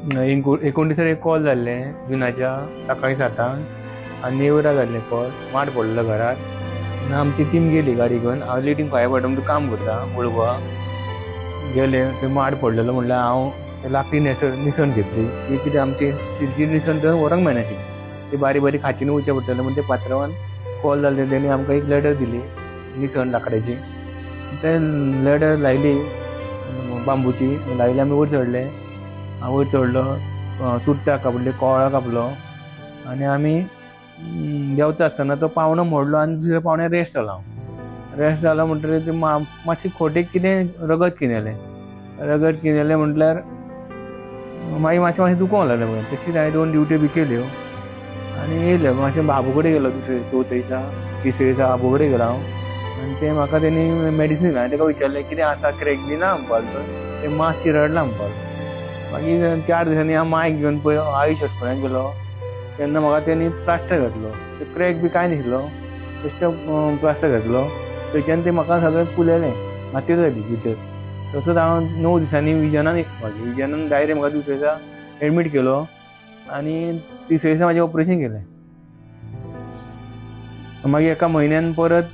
29 एक कॉल जाल्लें जुनाच्या सकाळी 7 आनी नेवरा जाल्लें कॉल, माड पडलेलो घरात. आनी आमची टीम गेली गाडी घेवन. हांव लिडींग फायर डिपार्टमेंट काम करता ओल्ड गोवा. गेले ते माड पडलेलो म्हणल्यार हांव ते लाकडी निसण घेतली. ती कितें आमची शिरशी निसण थंय व्हरोंक मेळनाशिल्ली. ती बारीक बारीक खाचीन वयचें पडटलें म्हण ते पात्रांवान कॉल जाले. तेणी आमकां एक लॅडर दिली निसण लाकडाची. ते लॅडर लायली, बांबूची लायली. आमी वयर चडले. हांव वयर चडलो, तुट्टा कापली, कोळा कापलो आनी आमी देंवता आसतना तो पावणो मोडलो आनी दुसऱ्या पावण्यार रेस्ट जालो हांव. रेस्ट जालो म्हणटकीर ते मातशी खोटेक कितें रगत किनेलें. रगत किनेलें म्हटल्यार मागीर मातशें मातशें दुखोंक लागलें पळय. तशीच हांवें दोन ड्युट्यो बी केल्यो आनी येयलें. मातशें बाबू कडेन गेलो दुसरे, चवथे दिसा, तिसरे दिसा बाबू कडेन गेलो हांव आनी ते म्हाका तेणी मेडिसीन दिलें. हांवें ताका विचारलें, कितें आसा, क्रॅक बी ना म्हणपाक लागलो. ते मातशी चिरडला म्हणपाक लागलो. मागीर 4 दिसांनी हांव मायक घेवन पळय आयुश हॉस्पिटलान गेलो तेन्ना म्हाका तेणी प्लास्टर घातलो. ते क्रॅक बी कांय नाशिल्लो. बेश्टें प्लास्टर घातलो. थंयच्यान ते म्हाका सगळें पुलयलें, मातयेर जाली भितर. तसोच हांव 9 दिसांनी विजनान, मागीर विजनान डायरेक्ट म्हाका दुसऱ्या दिसा एडमीट केलो आनी तिसऱ्या दिसा म्हाजें ऑपरेशन केलें. मागीर एका म्हयन्यान परत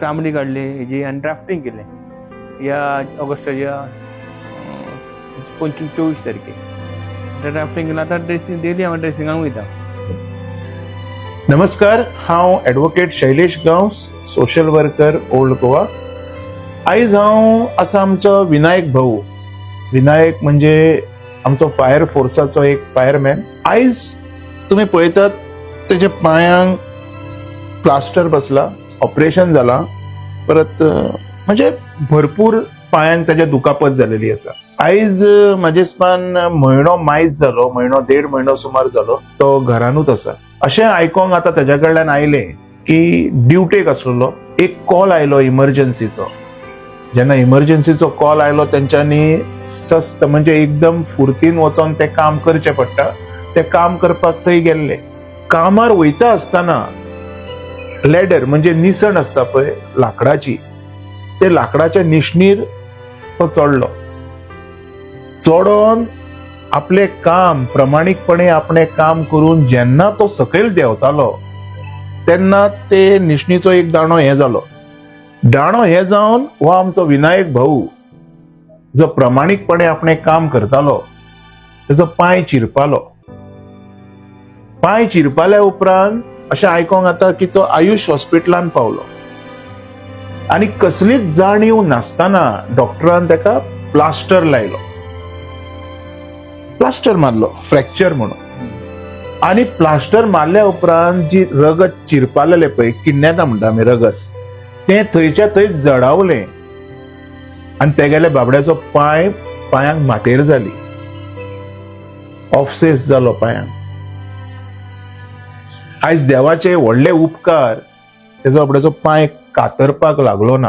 चामडी काडली हेजी आनी ग्राफ्टींग केलें ह्या ऑगस्टाच्या 25, 24 तारखेर ग्राफ्टींग केलें. आतां ड्रेसींग, डेली हांव ड्रेसिंगाक वयता. नमस्कार, हांव advocate Shailesh Gawas, social worker, old Goa. आयज हांव आसा आमचो विनायक भाऊ. विनायक म्हणजे आमचो फायर फोर्साचो एक फायरमॅन. आयज तुमी पळयतात, तेच्या पांयांक प्लास्टर बसला, ऑपरेशन जाला परत. म्हणजे भरपूर पांयांक ताच्या दुखापत जालेली आसा. आयज म्हाजे हिसपान म्हयनो मायज जालो, म्हयनो देड म्हयनो सुमार जालो तो घरानूच आसा. अशें आयकोंक आतां ताज्या कडल्यान आयलें की ड्युटेक आसलेलो, एक कॉल आयलो इमर्जन्सीचो. जेन्ना इमर्जन्सीचो कॉल आयलो, तेंच्यांनी सस्त म्हणजे एकदम फुर्तीन वचोन तें काम करचें पडटा. तें काम करपाक थंय गेल्ले. कामार वयता आसतना लॅडर म्हणजे निसण आसता पळय लाकडाची, ते लाकडाच्या निशणीर तो चडलो. चडोन आपलें काम प्रमाणीकपणे आपणें काम करून जेन्ना तो सकयल देंवतालो तेन्ना ते निशणीचो एक दांडो हे जालो. दांडो हे जावन हो आमचो विनायक भाऊ जो प्रमाणीकपणे आपणें काम करतालो तेजो पांय चिरपालो. पांय चिरपाल्या उपरांत अशें आयकोंक येता की तो आयुश हॉस्पिटलान पावलो आनी कसलीच जाणीव नासतना डॉक्टरान ताका प्लास्टर लायलो, प्लास्टर मारलो फ्रॅक्चर म्हणून. आनी प्लास्टर मारल्या उपरांत जी रगत चिरपालेलें पळय, किडनेता म्हणटा आमी रगत, तें थंयच्या थंय जडावलें आनी तेगेल्या बाबड्याचो पांय, पांयांक मातेर जाली, ऑफसेस जालो पांयांक. आयज देवाचे व्हडले उपकार, तेजो बाबड्याचो पांय कातरपाक लागलो ना.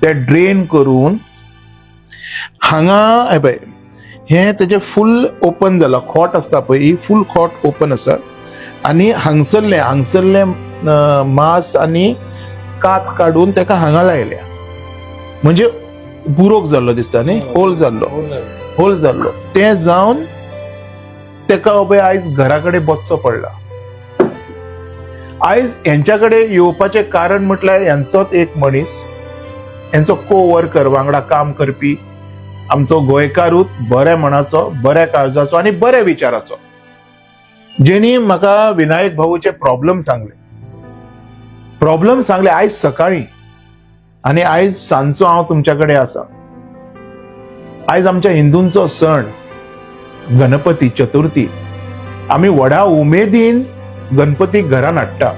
ते ड्रेन करून हांगा हे पळय, हें तेजें फूल ओपन जाला. खोट आसता पळय, ही फूल खोट ओपन आसा आनी हांगसरलें मांस आनी कात काडून तेका हांगा लायल्या. म्हणजे बुरोक जाल्लो दिसता न्ही, होल जाल्लो, होल जाल्लो. तें जावन तेका पळय आयज घरा कडेन बसचो पडला. आयज हेंच्या कडेन येवपाचें कारण म्हटल्यार हेंचोच एक मनीस, हेंचो को वर्कर, वांगडा काम करपी, आमचो गोंयकारूच, बऱ्या मनाचो, बऱ्या काळजाचो आनी बऱ्या विचाराचो, जेणी म्हाका विनायक भाऊचे प्रॉब्लम सांगले. प्रॉब्लम सांगले आयज सकाळी आनी आयज सांजचो हांव तुमच्या कडेन आसा. आयज आमच्या हिंदूंचो सण गणपती चतुर्थी. आमी व्हडा उमेदीन गणपतीक घरान हाडटा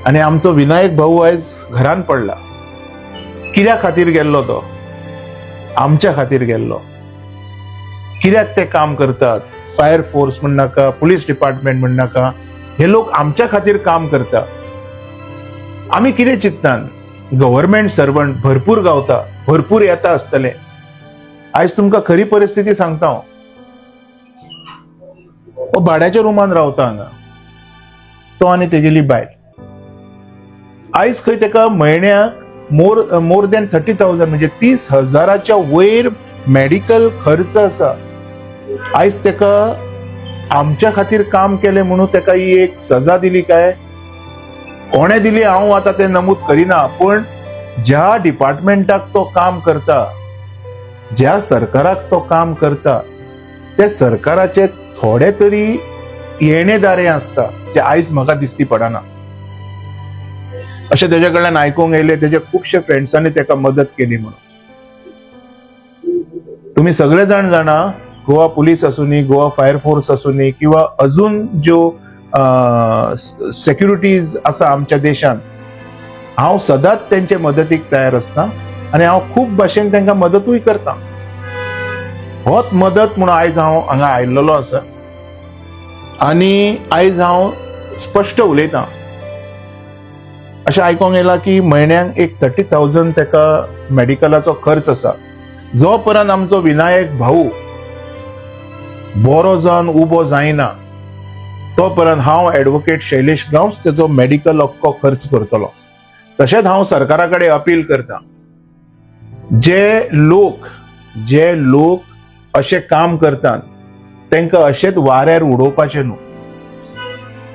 आनी आमचो विनायक भाऊ आयज घरान पडला. कित्या खातीर गेल्लो तो? आमच्या खातीर गेल्लो. कित्याक ते काम करतात? फायर फोर्स म्हणनाका, पुलीस डिपार्टमेंट म्हणनाका, हे लोक आमच्या खातीर काम करता. आमी कितें चिंततात, गव्हर्मेंट सर्वंट भरपूर गावता, भरपूर येता आसतले. आयज तुमकां खरी परिस्थिती सांगता हांव. हो भाड्याच्या रुमान रावता हांगा तो आनी तेगेली बायल. आयज खंय तेका म्हयन्याक more than 30,000 म्हणजे 30 हजाराच्या वयर मेडिकल खर्च आसा, आयज तेका आमच्या खातीर काम केलें म्हणून तेका ही एक सजा दिली काय कोणें दिली हांव आतां तें नमूद करिना, पूण ज्या डिपार्टमेंटाक तो काम करता, ज्या सरकाराक तो काम करता, त्या सरकाराचे थोडे तरी येणेदारे आसता जे आयज म्हाका दिसती पडना. अशें तेज्या कडल्यान आयकूंक येयलें, तेज्या खुबशे फ्रेंड्सांनी तेका मदत केली म्हणून. तुम्ही सगळे जाण जाणा, गोवा पुलीस आसूनी, गोवा फायर फोर्स आसूनी किंवा अजून ज्यो सेक्युरिटीज आसा आमच्या देशांत, हांव सदांच तेंचे मदतीक तयार आसता आनी हांव खूब भाशेन तांकां मदतूय करता. होच मदत म्हणून आयज हांव हांगा आयिल्लो आसा आनी आयज हांव स्पश्ट उलयतां. अशें आयकोंक येयलां की म्हयन्याक एक 30,000 ताका मेडिकलाचो खर्च आसा. जो पर्यंत आमचो विनायक भाऊ बरो जावन उबो जायना तो पर्यंत हांव एडवोकेट शैलेश गांवस तेजो मेडिकल अख्खो खर्च करतलो. तशेंच हांव सरकारा कडेन अपील करता, जे लोक अशें काम करतात तांकां अशेंच वाऱ्यार उडोवपाचें न्हू,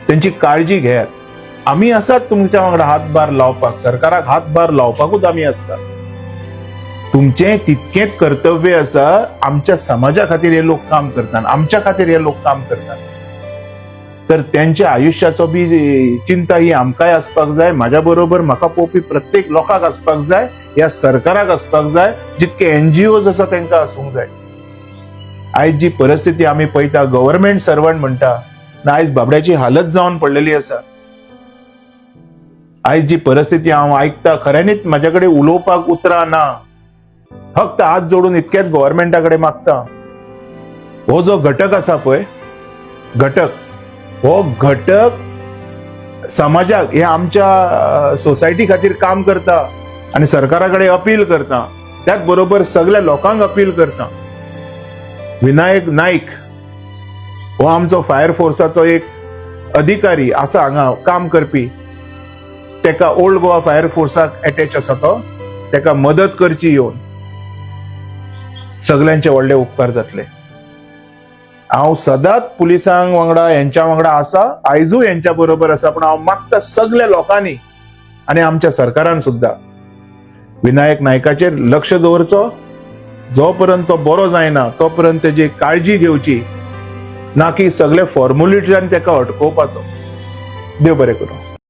तेंची काळजी घेयात. आमी आसात तुमच्या वांगडा हातभार लावपाक, सरकाराक हातभार लावपाकूच आमी आसता. तुमचें तितकेंच कर्तव्य आसा. आमच्या समाजा खातीर हे लोक काम करतात, आमच्या खातीर हे लोक काम करतात, तर त्यांच्या आयुष्याचो बी चिंता ही आमकांय आसपाक जाय. म्हाज्या बरोबर म्हाका पळोवपी प्रत्येक लोकांक आसपाक जाय, ह्या सरकाराक आसपाक जाय, जितके एनजीओज आसा तांकां आसूंक जाय. आयज जी परिस्थिती आमी पळयता, गव्हर्मेंट सर्वंट म्हणटा ना, आयज बाबड्याची हालत जावन पडलेली आसा. आयज जी परिस्थिती हांव आयकता, खऱ्यांनीच म्हाज्या कडेन उलोवपाक उतरां ना. फक्त हात जोडून इतकेच गव्हर्मेंटा कडेन मागता, हो जो घटक आसा पळय घटक, हो घटक समाजाक हे आमच्या सोसायटी खातीर काम करता आनी सरकारा कडेन अपील करता, त्याच बरोबर सगळ्या लोकांक अपील करता. विनायक नाईक हो आमचो फायर फोर्साचो एक अधिकारी आसा हांगा काम करपी, तेका ओल्ड गोवा फायर फोर्साक एटॅच आसा तो, तेका मदत करची येवन, सगल्यांचे व्हडले उपकार जातले. हांव सदांच पुलिसांक वांगडा हेंच्या वांगडा आसा, आयजूय हेंच्या बरोबर आसा, पूण हांव मागता सगल्या लोकांनी आनी आमच्या सरकारान सुद्दां विनायक नायकाचेर लक्ष दवरचो. जो पर्यंत तो बरो जायना तो पर्यंत तेजी काळजी घेवची, ना की सगळे फॉर्मुलिटीन तेका अटकोवपाचो. देव बरें करूं.